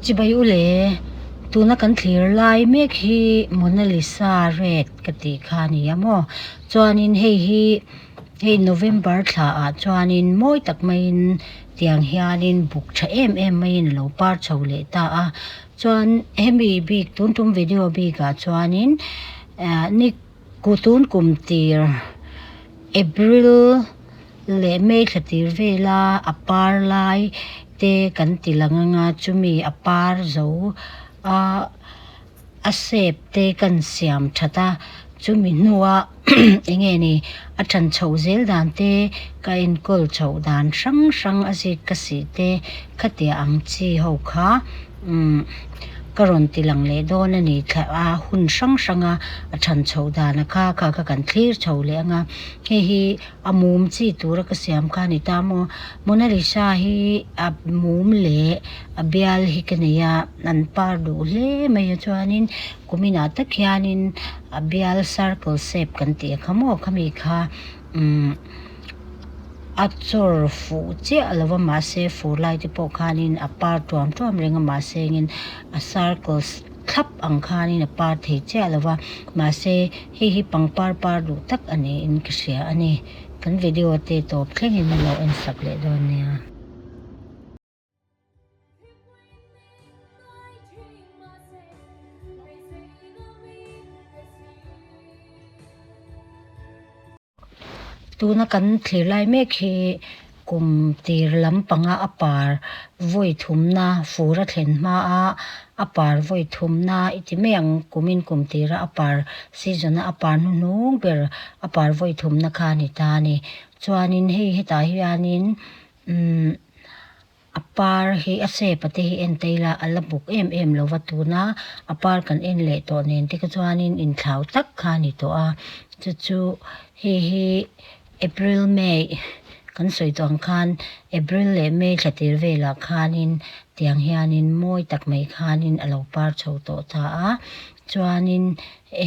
Chibai u le, tuna kan thlir lai mek hi Mona Lisa red ka tih kha a ni a maw chuanin hei hi hei November thla ah chuanin mawi tak maiin tiang hianin buk tha em em maiin a lo par chho leh ta a chuan hemi bik tun tum video bik ah chuanin ah ni tun kum tir April leh May thla tir vela a par lai te kan ti lang anga chumi a par zo a a shape te kan siam that a chumi hnua eng nge ni a than chhoh zel dan te ka enkawl chhoh dan hrang hrang a zik ka sih te khatiang ang chi ho kha umm ka rawn ti lang leh dawn a ni thla a hun hrang hrang a a than chhoh dan a kha kha kha kan thlir chho leh ang a hei hi a mum chi tura ka siam kha a ni ta maw Mona Lisa hi a mum leh a bial hi ka nei a an par duh hle mai a chuanin kuminah tak hianin a bial circle shape kan tih ang kha maw khami kha umm a chawr fuh chiah lo va mahse fur lai te pawh khanin a par tuam tuam reng a mahse engin a circle thlap ang khanin a par thei chiah lo va mahse hei hi pangpar par duh tak a niin ka hria a ni kan video te tawp thlengin a lo en sak leh dawn nia. Tuna kan thlir lai mek hi kum tir lampanga a par vawi thumna fur a thlen hma a a par vawi thumna i ti mai ang kumin kum tira a par season a a par hnuhnung ber a par vawi thumna kha a ni ta a ni chuanin hei hetah hianin umm. A par hi a shape a te hi en ta ila a la buk em em lo va tuna a par kan en leh tawh nen te kha chuanin inthlau tak kha a ni tawh a chu chu hei hi April May kan sawi tawh ang khan April leh May thla tir velah khanin tiang hianin mawi tak mai khanin a lo par chho tawh ta a chuanin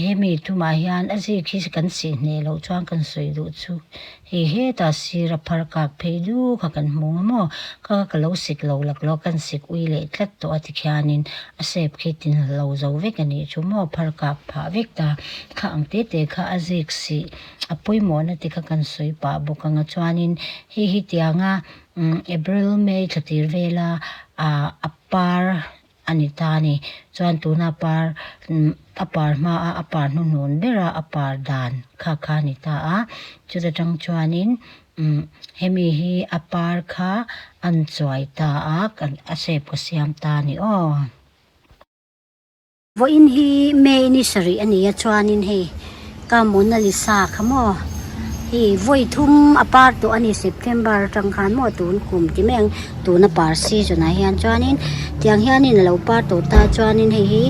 hemi tumah hian a zik hi kan sih hneh loh chuan kan sawi duh chu hei hetah sir a phar kak phei duk a kan hmu ang maw ka ka lo sik lo laklawk kan sik ui leh tlat tawh a tikhianin a shape khi tin lo zo vek a nih chu maw phar kak phah vek ta kha ang te te kha a zik sih a pawimawhna te kha kan sawi pah bawk ang a chuanin hei hi tianga umm April May thla tir vela ah a par a ni ta a ni. Chuan tuna par a par hma a a par hnuhnun bera a par dan kha kha a ni ta a. Chuta tang chuanin umm hemi hi a par kha an chuai ta a kan a shape ka siam ta a ni aw. Vawiin hi May ni sarih a ni a chuanin hei ka Mona Lisa kha maw hei vawi thum a par tawh a ni September atang khan maw tun kum ti mai ang tuna par season ah hian chuanin tiang hianin a lo par tawh ta chuanin hei hi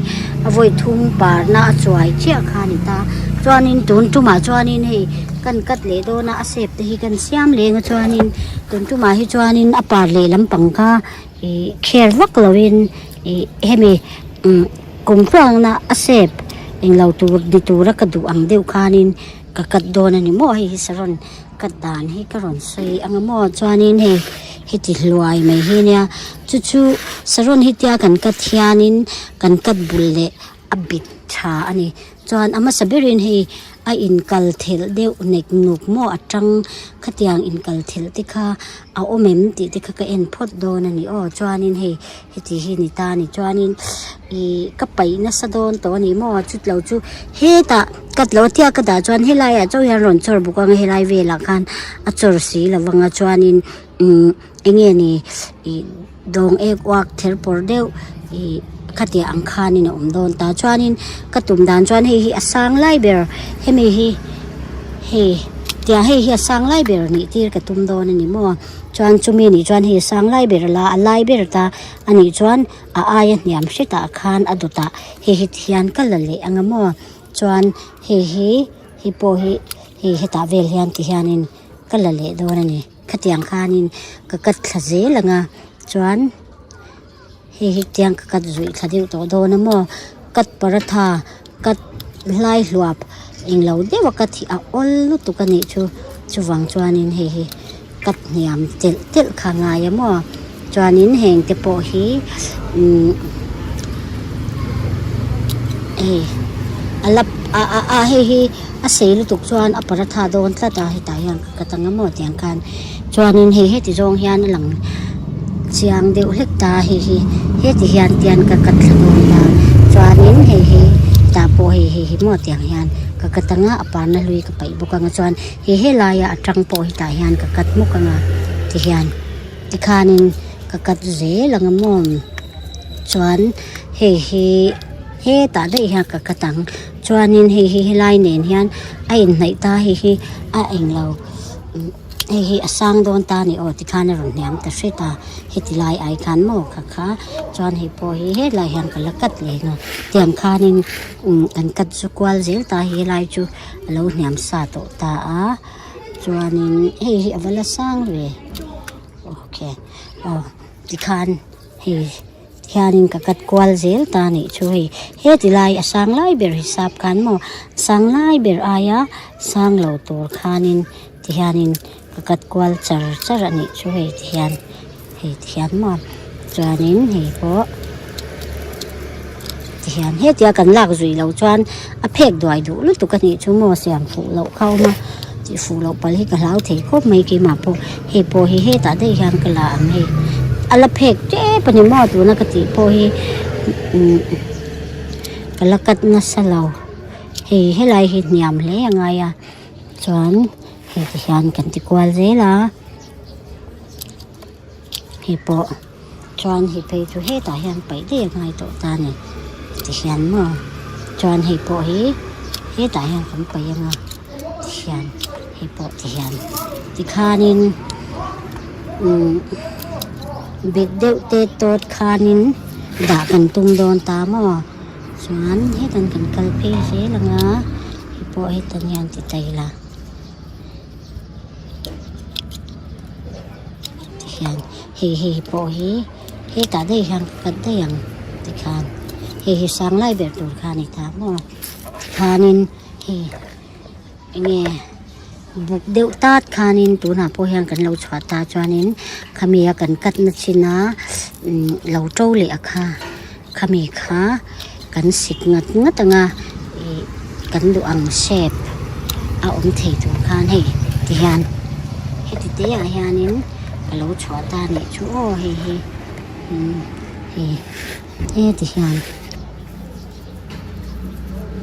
a vawi thum parna a chuai chiah kha a ni ta chuanin tun tumah chuanin hei kan cut leh dawn a a shape te hi kan siam leng a chuanin tun tumah hi chuanin a par leh lampang kha ih kher vak lovin ih hemi umm kum tluangna a shape englo tur ni tura ka duh ang deuh khanin ka cut dawn a ni maw hei hi saron cut dan hi ka rawn sawi ang a maw chuanin hei heti hluai mai hi nia chu chu saron hi tia kan cut hianin kan cut bul leh a bit tha a ni chuan a hmasa berin hei a inkal thelh deuh nek nuk maw a tang khatiang inkal thelh te kha a awm em tih te kha ka en phawt dawn a ni aw chuanin hei heti hi ni ta a ni chuanin ih ka paih nasa dawn tawh a ni maw chutlo chu hetah cut lo tia ka dah chuan helai ah chauh hian rawn chawr bawk ang a helai velah khan a chawr si lo vang a chuanin umm eng nge ni ih dawng ek uak ther pawr deuh ih khatiang ang khanin a awm dawn ta chuanin ka tum dan chuan hei hi a sang lai ber hemi hi hei tiang hei hi a sang lai ber nih tir ka tum dawn a ni maw chuan chumi nih chuan hei a sang lai ber la a lai ber ta a nih chuan a aia hniam hretah khan a dawtah hei hi tihian ka la leh ang a maw chuan hei hi hei pawh hi hei hetah vel hian ti hianin ka la leh dawn a ni. Khatiang khanin ka cut thla zel ang a chuan hei hi tiang ka cut zuih thla deuh tawh dawn a maw cut paratha cut hlai hluap englo deuh a cut hi a awl lutuk a nih chu chuvang chuanin hei hi cut hniam telh telh kha a ngai a maw chuanin heng te pawh hi umm. Hei a la a a a hei hi a sei lutuk chuan a paratha dawn tlat a hetah hian ka cut ang a maw tiang khan chuanin hei heti zawng hian a lang chiang deuh hlek ta a hei hi heti hian tian ka cut thla dawn ta chuanin hei hi tah pawh hei hei hi maw tiang hian ka cut ang a a parna hlui ka paih bawk ang a chuan hei helaia a tang pawh hetah hian ka cut hmuk ang a tihian tikhanin ka cut zel ang a maw. Chuan hei hi hetah daih hian ka cut ang chuanin hei hi helai nen hian a inhnaih ta hei hi a englo hei hi a sang dawn ta a ni aw tikhan a rawn hniam ta hret a heti lai ai khan maw kha kha chuan hei pawh hi helai hian ka la cut leh a tiang khanin kan cut chu kual zel ta hi helai chu a lo hniam sa tawh ta a chuanin hei hi a va la sang ve okay aw tikhan. Hei hianin ka cut kual zel ta a nih chu hei heti lai a sang lai ber hisap khan maw sang lai ber aia sang lo tur khanin tihianin ka cut kual char char a nih chu hei tihian hei tihian maw chuanin hei pawh tihian hetia kan lak zui loh chuan a phek duai duh lutuk a nih chu maw siam fuh loh kha a awm a tih fuh loh palh hi ka hlau thei khawp mai keimah pawh hei pawh hi hetah daih hian ka la ang hei a la phek tep a ni maw tuna ka tih pawh hi umm ka la cut nasa lo hei helai hi hniam hle a ngai a chuan hei ti hian kan ti kual zel a hei pawh. Chuan hei phei chu hetah hian paih daih a ngai tawh ta a ni tihian maw chuan hei pawh hi hetah hian kan paih ang a tihian hei pawh tihian tikhanin umm bet deuh te tawt khanin dah kan tum dawn ta maw chuan hetan kan kal phei zel ang a hei pawh hetan hian ti ta ila. Tihian hei hei pawh hi hetah daih hian ka cut daih ang tikhan hei hi sang lai ber tur kha a ni ta maw tikhanin hei enge buk deuh tat khanin tunah pawh hian kan lo chhuah ta chuanin khami a kan cut na chin a umm lo to leh a kha khami kha kan sik ngat ngat ang a ih kan duh ang shape a awm thei tur khan hei tihian heti te ah hianin ka lo chhuah ta a nih chu aw hei hi umm hei heti hian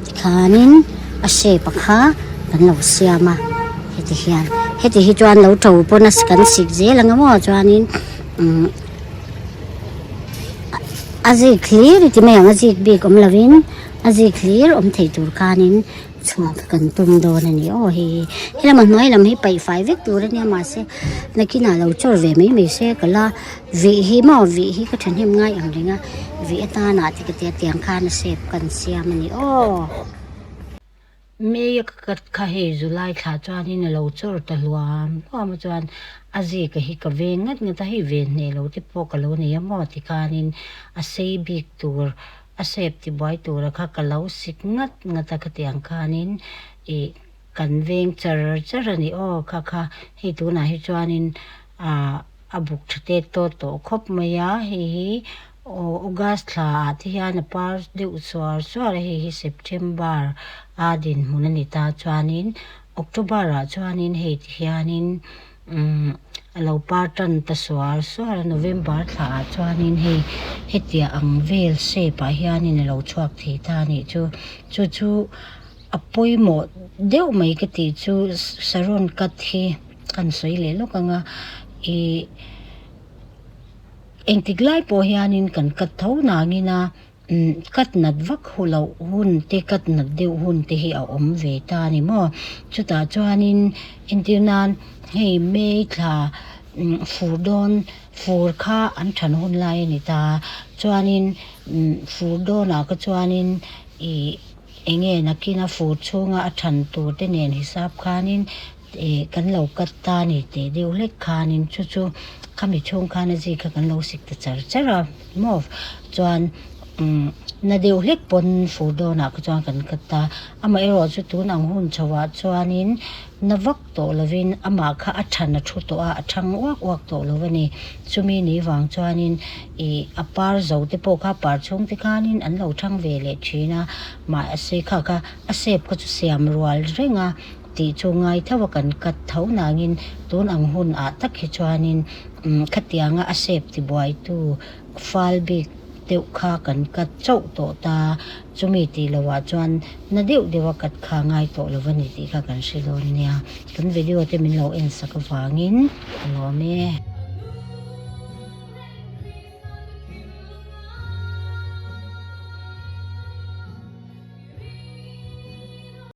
tikhanin a shape a kha kan lo siam a heti hian heti hi chuan lo to pawn a kan sik zel ang maw chuanin umm. A zik hlir i ti mai ang a zik bik awm lovin a zik hlir awm thei tur khanin chhuah kha kan tum dawn a ni aw hei hi helama hnuai lam hi paih fai vek tur a nia mahse nakinah lo chawr ve mai mai se ka la vih hi maw vih hi ka thahnem ngai ang reng a vih atana ti ka tia tiang khan a shape kan siam a ni aw. May a ka cut kha hei July thla chuanin a lo chawr ta hluam hluam a chuan a zika hi ka veng ngat ngat a hei ven hneh lo te pawh ka lo nei a maw tikhanin a sei bik tur a sep tibuai tura kha ka lo sik ngat ngat a khatiang khanin ih kan veng char char a ni aw kha kha hei tunah hi chuanin ah a buk tha tet tawt tawh khawp mai a hei hi Aw August thla ah te hian a par deuh suar suar a hei hi September a dinhmun a ni ta chuanin October ah chuanin hei ti hianin umm a lo par tan ta suar suar a November thla ah chuanin hei hetiang ang vel shape ah hianin a lo chhuak thei ta a nih chu chu chu a pawimawh deuh mai ka tih chu saron cut hi kan sawi leh lawk ang a ih. Engtik lai pawh hianin kan cut tho nangin a cut nat vak hu loh hun te cut nat deuh hun te hi a awm ve ta a ni maw. Chutah chuanin entir nan hei May thla fur dawn fur kha an than hun lai a ni ta chuanin fur dawnah kha chuanin ih eng nge nakina fur chhunga a than tur te nen hisap khanin. Ih kan lo cut ta a ni tih deuh hlek khanin chu chu khami chhung khan a zik kha kan lo sik ta char char a maw chuan Umm na deuh hlek pawn fur dawnah kha chuan kan cut a, amaherawh chu tun ang hun chhoah chuanin na vak tawh lovin amah kha a than a thu tawh a, a thang uak uak tawh lo a ni. Chumi ni vang chuanin ih a par zo te pawh kha par chhung te khanin an lo thang ve leh thin a, mahse kha kha a shape kha chu siam rual reng a tih chu ngai tho a kan cut tho nangin tun ang hun ah tak hi chuanin umm khatianga a shape tibuaitu fal bik deuh kha kan cut chauh tawh ta, chumi tih lohah chuan na deuh deuha cut kha ngai tawh lo a ni tih kha kan hre dawn nia. Kan video te min lo en sak avangin ka lawm e.